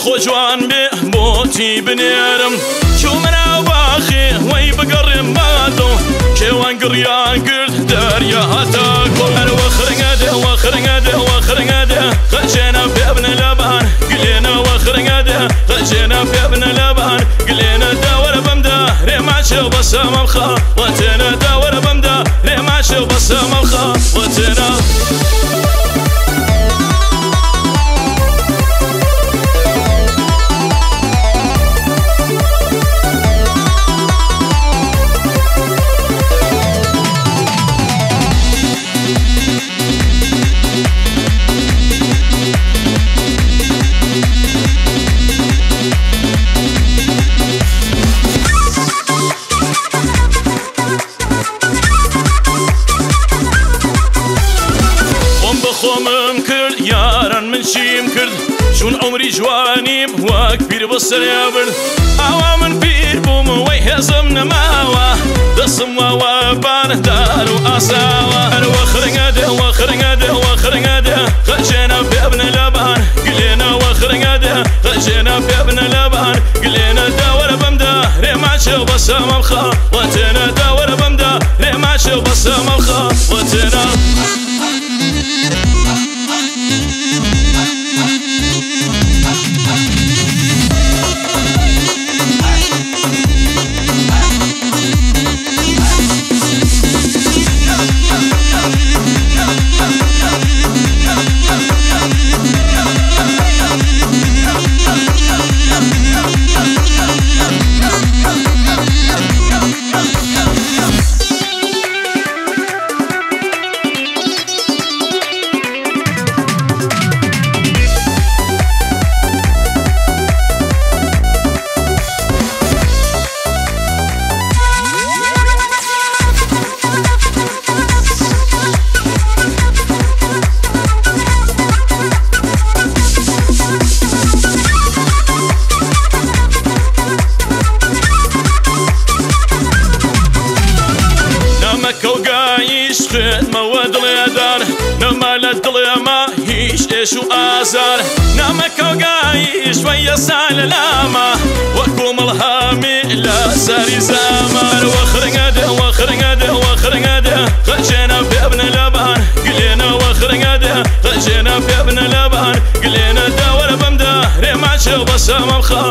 خۆ جوان بێ بۆتی بنێرم چوومە ناو باخێ وەی بگەڕێم بادڵ کێوان گڕیان کرد دەریا هاتە گوڵ هەر وەخرنگە دێ وەخرنگە دێ وەخرنگە دێ خەجێنە پێبنە لەبان گلێنە وەخرنگە دێ خەجێنە پێبنە لەبان گلێنە داوەرە بەمدا رێماچێ بەسەمەم خە وەتێنە داوەرە بەمدا رێماچێ بەسەمەم خە وەتێنە. خۆمم کرد یاران من چیم کرد چون عمری جوانیم وەک پیر بەسەریا برد ئاوا من پیر بووم وەی هێزم نەماوە دەسم واوە بان دار و ئاساوە هەر وەخرنگە دێ وەخرنگە دێ وەخرنگە دێ خەجێنە پێبنە لەبان گلێنە وەخرنگە دێ خەجێنە پێبنە لەبان گلێنە داوەرە بەمدا رێماچێ بەسەمەم خە وەتێنە داوەرە بەمدا رێماچێ بەسەمەم خە وەتێنە. خوێنمەوە دڵێدار نەما لە دڵێمە هیچ ئێش و ئازار نامەکەوگایش وەیەسا لە لاما وەکو مەڵهامی لە سەری زامار وەخرنگە دێ وەخرنگە دێ وەخرنگە دێ خەجێنە پێبنە لەبان گلێنە وەخرنگە دێ خەجێنە پێبنە لەبان گلێنە داوەرە بەمدا رێماچێ بەسەمەم خە.